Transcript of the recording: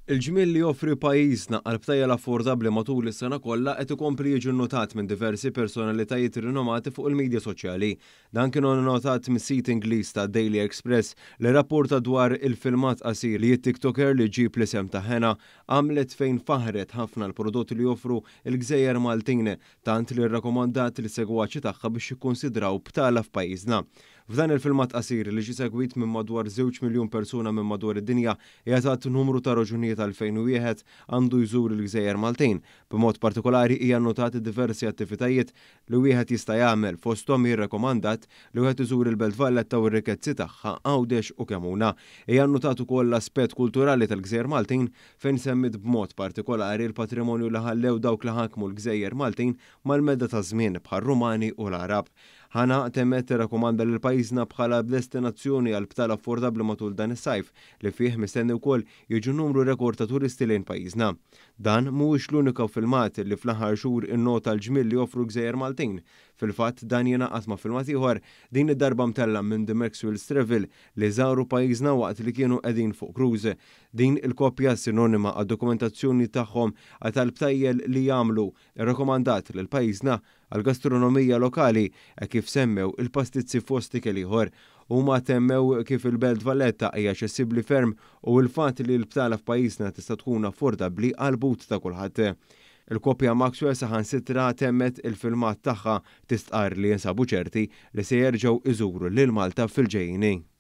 Il-ġmiel li joffri pajjiżna għal btajjel affordabbli matul is-sena kollha qed ikompli jiġi nnotat minn diversi personalitajiet rinomati fuq il-midja soċjali. Dan kien innotat mis-sit Ingliż ta' Daily Express li rrapporta dwar il-filmat qasir li t-TikToker li ġġib l-isem ta' Hannah għamlet fejn faħħret ħafna l-prodotti li joffru l-gżejjer Maltin tant li rrakkomandat lis-segwaċi tagħha biex jikkunsidraw btala f'pajjiżna. F'dan il-filmat qasir li ġie segwit minn madwar żewġ miljun persuna minn madwar id-dinja, hija tat numru ta' raġunijiet għalfejn wieħed għandu jżur il-gżejjer Maltin. B'mod partikolari hija nnotat diversi attivitajiet li wieħed jista' jagħmel, fosthom hi rrekomandat li wieħed iżur il-Belt Valletta u r-rikkezzi tagħha, Għawdex u Kemuna. Hija nnotat ukoll l-aspett kulturali tal-gżejjer Maltin fejn semmiet b'mod partikolari l-patrimonju li ħallew dawk li ħakmu l-gżejjer Maltin mal-medda taż-żmien bħar-Rumani u l-Għarab. Hannah temmet tirrakkomanda lil pajjiżna bħala destinazzjoni għal btal affordabbli matul dan is-sajf li fih mistenni wkoll jiġu numru rekord ta' turisti lejn pajjiżna. Dan mhuwiex l-unika filmat li fl-aħħar xhur innota l-ġmiel li joffru l-gżejjer Maltin. Fil-fatt dan jingħaqad ma' filmat ieħor, din id-darba mtella' minn The Maxwell's Travel li żaru pajjiżna waqt li kienu qegħdin fuq cruise. Din il-koppja sinonima għad-dokumentazzjoni tagħhom tal-btajjel li jagħmlu rrakkomandat lil pajjiżna għall-gastronomija lokali hekk kif semmew il-pastizzi fost ikel ieħor. Huma temmew kif il-Belt Valletta hija aċċessibbli ferm u l-fatt li l-btala f'pajjiżna tista' tkun affordabbli għall-but ta' kulħadd. Il-koppja Maxwell saħansitra temmet il-filmat tagħha tistqarr li jinsabu ċerti li se jerġgħu iżuru lil Malta fil-ġejjieni.